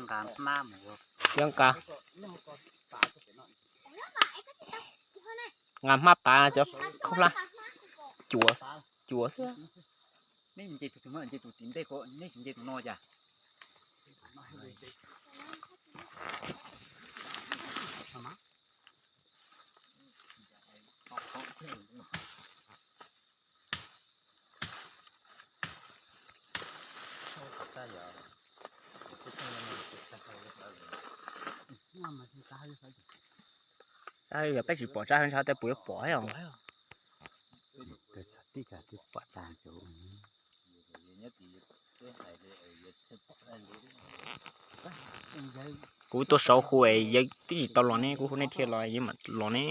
Nqa hmab pav cov khaub hlab cuav, cuav xwb. Neb nce tus, nce tus tim ntej ko, neb tsis nce tus no cas? Yog peb tsis pom tsab ntshai tej puas yuav pom os. Tij ka tij pom tag cov. Kuv tuaj saud hu es yawg twb tsis tau los ne, kuv hu nej thiaj los yawg mam los ne.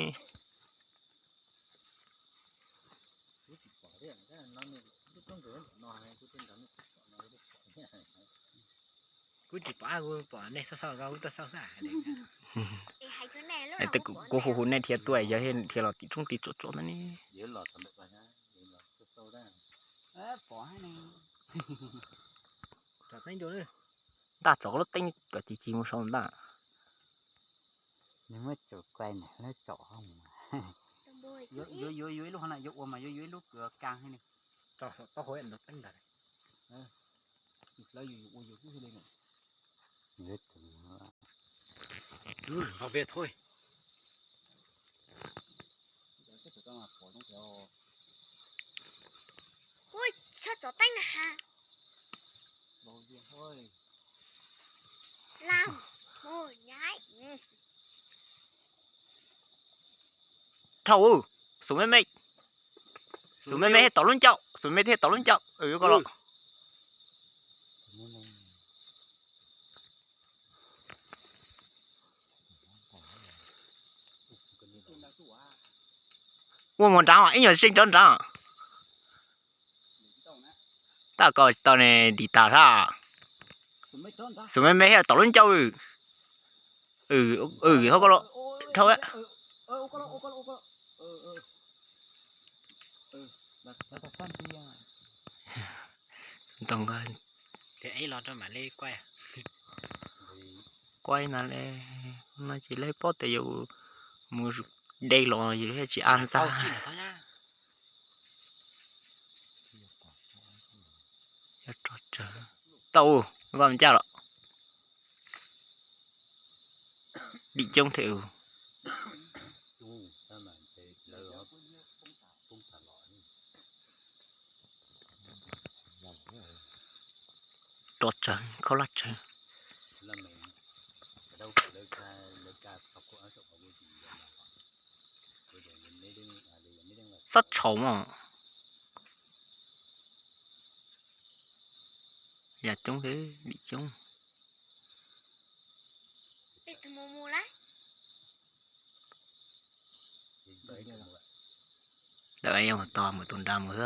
Kuv tsis pom, kuv pom nej xauj xauj zoo, kuv tuaj xauj xwb. Kuv hu hu nej thiaj tuaj, yawg thiaj los tim roob tim tsuam tsuam ntawd ne. Ntaj tso lub teeb kom ci ci mus saud ntag. Nws muab tso kuai nws lub tso mus. Yuav, yuav, yuav ib lub hov na, yuav ua mas yuav, yuav ib lub kws kas li. Tso tau hauv ntawd teeb ntag. Lawv yus ua yus xwb li. Yuav tus Ui, ui, txhob tso teeb na ha. Lau, mus nyaib. Dhau, xum me me. Xum me me thiaj tau lub ncauj, xum me thiaj tau lub ncauj. Yuav koj los. Ua mus nrad, ib nyuag zeeg rov nrad. Tab koj tau ne dim tas sab. Xum me me thiaj tau lub ncauj. Dhau, dhau. Kuaib na le, no ces lawv paub tias yus mus de los yus thiaj tsis a ntxag. Tau, koj ncaj los. Dim coob thiab. Rov tsawv, khaub hlab tsawv. Xob tshau mog. Yam coob thiab, dim coob. Lawv yuav mus tos mus tus nrad mus xwb.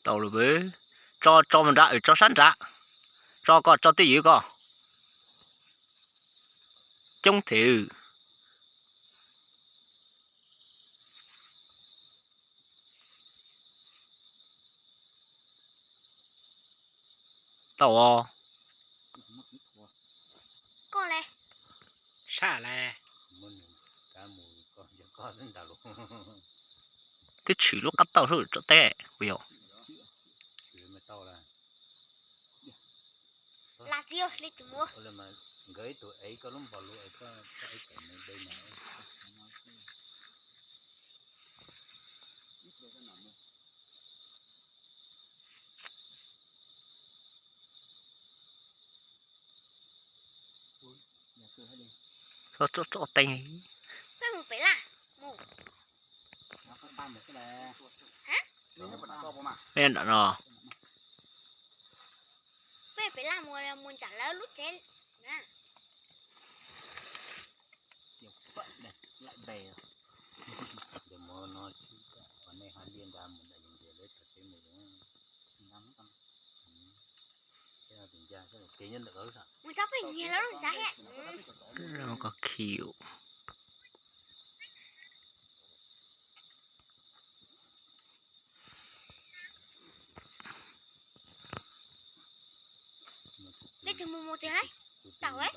Tau lawm, tso, tso mus nrad, tso sab nrad, tso koj, tso twj ywm koj. Coob thiab. Tau os. Sab le. Twb tshwm lub qab tauj sub tso teb kuv yog. Tso tso teeb. Peb mus pem laj mus. Peb nram no. Peb pem laj mus, mus ntsam lawv lub tsev na. Mus tso peb nyiag lawv lub tsev thiab. Ko khi. Mus tiag lauj, tau lauj.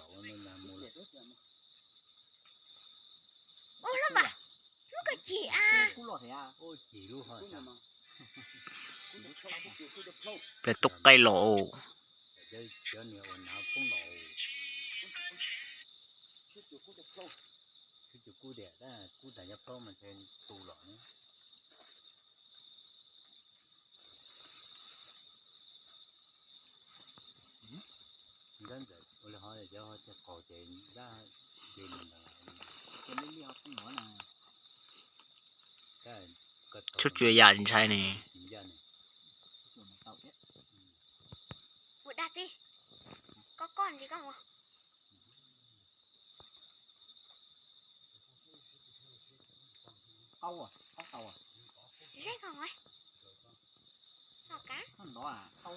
Ua lub mas, lub koj cim a. Ple tub qaib los. Tsuj tsuas yam ntshai ne. Ua dab tsi? Koj koj ntsis koj mus. Zeb koj mus. Koj kav. Cov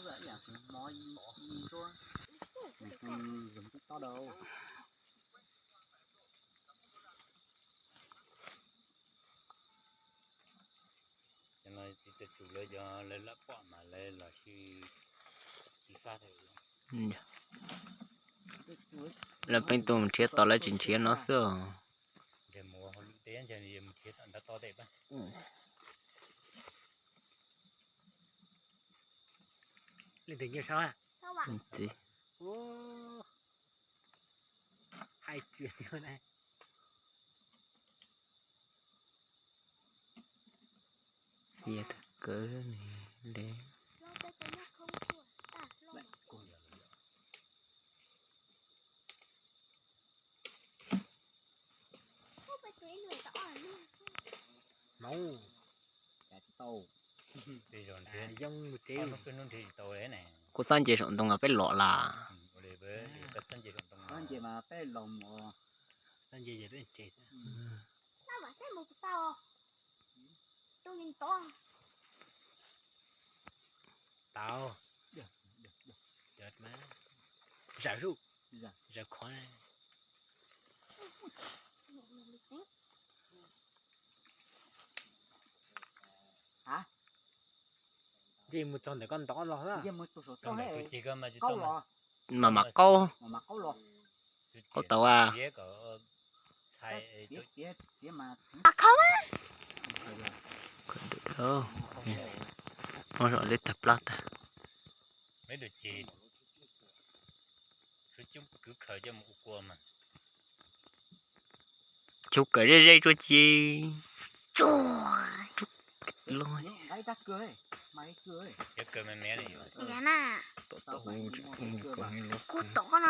no tsis tsum lawv, cov lawv lam pom mas lawv los sib, sib faj. Lawv pheej tuaj mus nrhiav tod, lawv tsis nrhiav no xwb os. Leej twg nyiam saib? Hais tias, tias kawg li. Kuv xav nce saum ntoo los peb los las. Tau. Zawm, zawm khov. Ntshe mus txog ntawm koj ntov los. Mas mam qaub. Qaub tau a. Muab zom li tawg plab tag. Tsuj kaw ze ze tsuaj ci. Kuv tom no,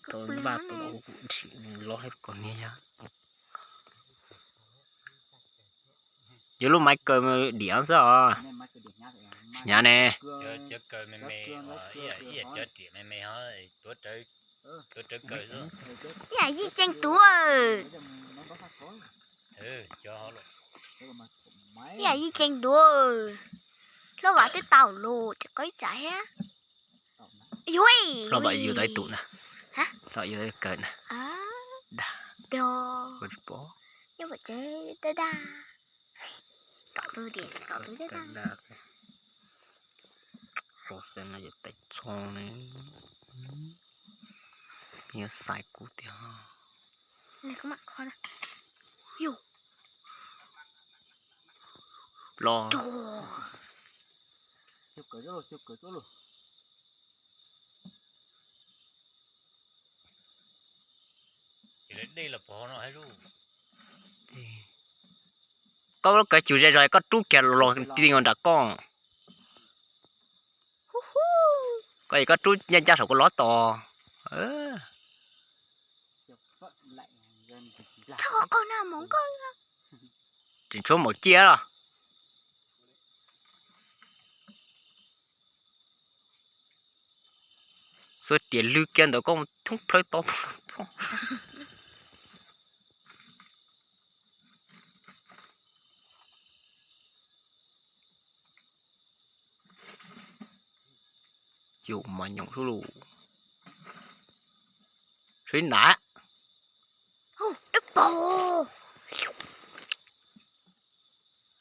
kuv vaj tom no kuv nrhiav los hais kom niag yog. Yuav lub maiv kaw diam xwb os. Hnyav ne. Ib yam yij ceev tuv. Ib yam yij ceev tuv. Hlob Vam twb tau lus ces qhov ib tsam thiab. Yuav, Hlob Vam yug tau ib tug na. Hlob Vam yug tau ib kaw na. Dag. Dag. Ua tsis pom. Nyob pom tsev dag dag. Tom tus diam, tom tus dag dag. Sov xeeb no yog tais txho ne. Nws yuav xaiv kuv tiag. Los. Koj lub kawm cus ze zog koj rub kiag los ti nkaus nram koj. Koj es koj rub ncaj ncaj saum koj lov tos. Tseem tshuav maum ciaj los. Xuas riam lwg kiag ntawm koj thoob plawg tod. Yus mas nyoos sub lus. Sib nam.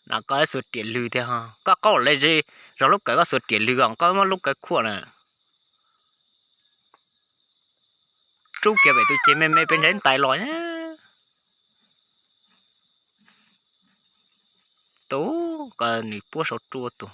Na koj xuas riam lwg tiag ho. Koj qaub le zog lub kawm koj xuas riam lwg os, koj muab lub kawm khuam na. Rub kiag pem tus ces me me peb nrhiav ntais los na. Tus ko nws puab saum rua tus.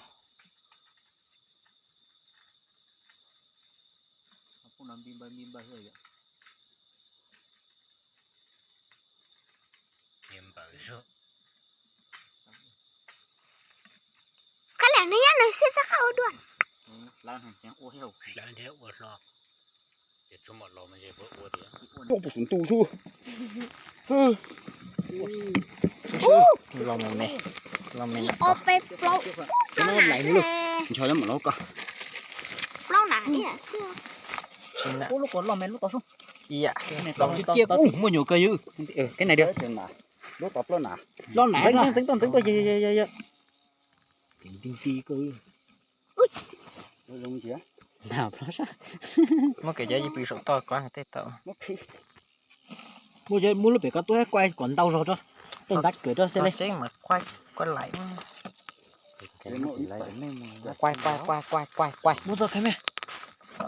Qhov lawm nws nyob nws sib sab qab ua dua. Hlawv nrhiav ua hlo. Puag puas sum ntu xwb. Los me me, los me me. Ob peb plaub. Ntshe lawv mam los ko. Plaub na. Ib yam xwb. Lub ko loj me lub tod xwb. Ib yam. Tod cia kuv muaj nyuam kawg yw. Keb nais diag. Lub tod plaub na. Plaub na. Ntxeev tuaj ntxeev tuaj ntxeev tuaj, yog yog yog yog. Nti nti kawg. Muab kawm cov yij pw saum toj ko tej tau. Muab lub pem ko tuaj kuaj kom ntau zog rau, tej ntab kawm rau xwb li. Tseeb mas kuaj, kuaj laim. Kuaj kuaj kuaj kuaj kuaj kuaj. Muab txoj kheeb me.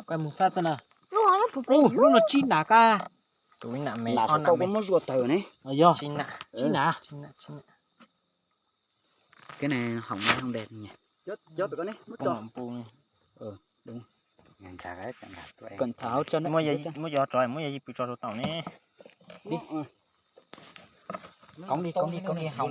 Kuaj mus fab txoj na. Lub no tsib nas ka. Tus ib nas me, ob nas me. Muab zuaj tawg ne. Yog tsib nas. Keb ne, hoom ne, hoom dej ne. Cov pem ko ne, muab tso. Muab cov tso, muab yog yij pw tso rau tau ne. Koob li, koob li, koob li, hoom.